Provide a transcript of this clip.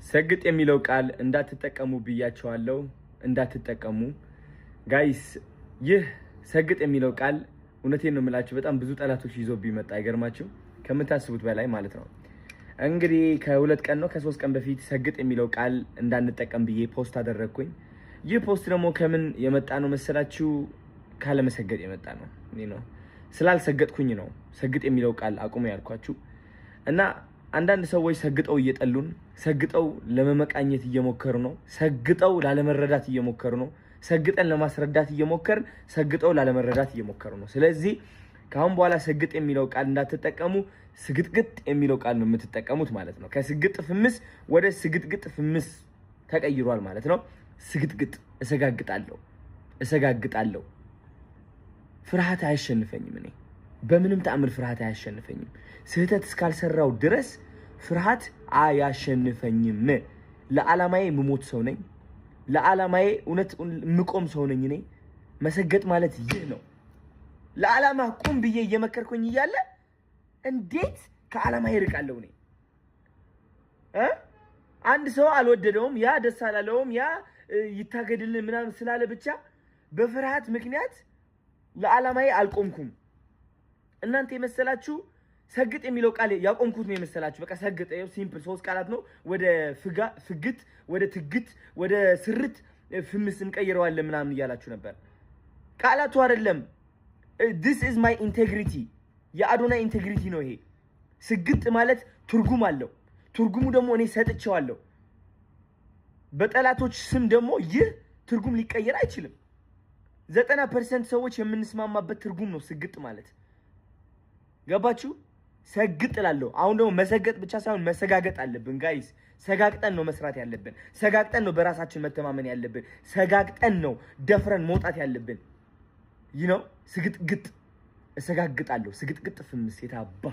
ሰግጥ የሚለው ቃል እንዳትጠቀሙ ብያቸዋለሁ። እንዳትጠቀሙ guys። ይህ ሰግጥ የሚለው ቃል እውነቴን ነው የምላችሁ በጣም ብዙ ጠላቶች ይዞብኝ መጣ። አይገርማችሁ? ከምታስቡት በላይ ማለት ነው። እንግዲህ ከ2 ቀን ነው ከ3 ቀን በፊት ሰግጥ የሚለው ቃል እንዳንጠቀም ብዬ post አደረግኩኝ። ይህ post ደግሞ ከምን የመጣ ነው መሰላችሁ? ካለመሰገጥ የመጣ ነው you know። ስላልሰገጥኩኝ ነው ሰግጥ የሚለው ቃል አቁሙ ያልኳችሁ። እና አንዳንድ ሰዎች ሰግጠው እየጠሉን፣ ሰግጠው ለመመቃኘት እየሞከሩ ነው። ሰግጠው ላለመረዳት እየሞከሩ ነው። ሰግጠን ለማስረዳት እየሞከርን ሰግጠው ላለመረዳት እየሞከሩ ነው። ስለዚህ ከአሁን በኋላ ሰግጥ የሚለው ቃል እንዳትጠቀሙ፣ ስግጥግጥ የሚለው ቃል ነው የምትጠቀሙት ማለት ነው። ከስግጥ ፍምስ ወደ ስግጥግጥ ፍምስ ተቀይሯል ማለት ነው። ስግጥግጥ፣ እሰጋግጣለሁ፣ እሰጋግጣለሁ። ፍርሃት አያሸንፈኝም። እኔ በምንም ተአምር ፍርሃት አያሸንፈኝም። ስህተት እስካልሰራው ድረስ ፍርሃት አያሸንፈኝም። ለዓላማዬ የምሞት ሰው ነኝ። ለዓላማዬ እውነት የምቆም ሰው ነኝ። እኔ መሰገጥ ማለት ይህ ነው። ለዓላማ ቁም ብዬ እየመከርኩኝ እያለ እንዴት ከዓላማ ይርቃለሁ? እኔ እ አንድ ሰው አልወደደውም፣ ያ ደስ አላለውም፣ ያ ይታገድልን ምናምን ስላለ ብቻ በፍርሃት ምክንያት ለዓላማዬ አልቆምኩም። እናንተ የመሰላችሁ ሰግጥ የሚለው ቃል ያቆምኩት ነው የመሰላችሁ። በቃ ሰግጥ ይኸው simple ሶስት ቃላት ነው። ወደ ፍጋ ፍግት፣ ወደ ትግት፣ ወደ ስርት ፍምስ እንቀይረዋለን ምናምን እያላችሁ ነበር። ቃላቱ አይደለም። This is my integrity፣ የአዶናይ integrity ነው ይሄ። ስግጥ ማለት ትርጉም አለው። ትርጉሙ ደግሞ እኔ ሰጥቼዋለሁ። በጠላቶች ስም ደግሞ ይህ ትርጉም ሊቀየር አይችልም። 90% ሰዎች የምንስማማበት ትርጉም ነው ስግጥ ማለት። ገባችሁ? ሰግጥ እላለሁ። አሁን ደግሞ መሰገጥ ብቻ ሳይሆን መሰጋገጥ አለብን guys። ሰጋግጠን ነው መስራት ያለብን። ሰጋግጠን ነው በራሳችን መተማመን ያለብን። ሰጋግጠን ነው ደፍረን መውጣት ያለብን። ይህ ነው ስግጥግጥ። እሰጋግጣለሁ። ስግጥግጥ ፍምስ የታባ።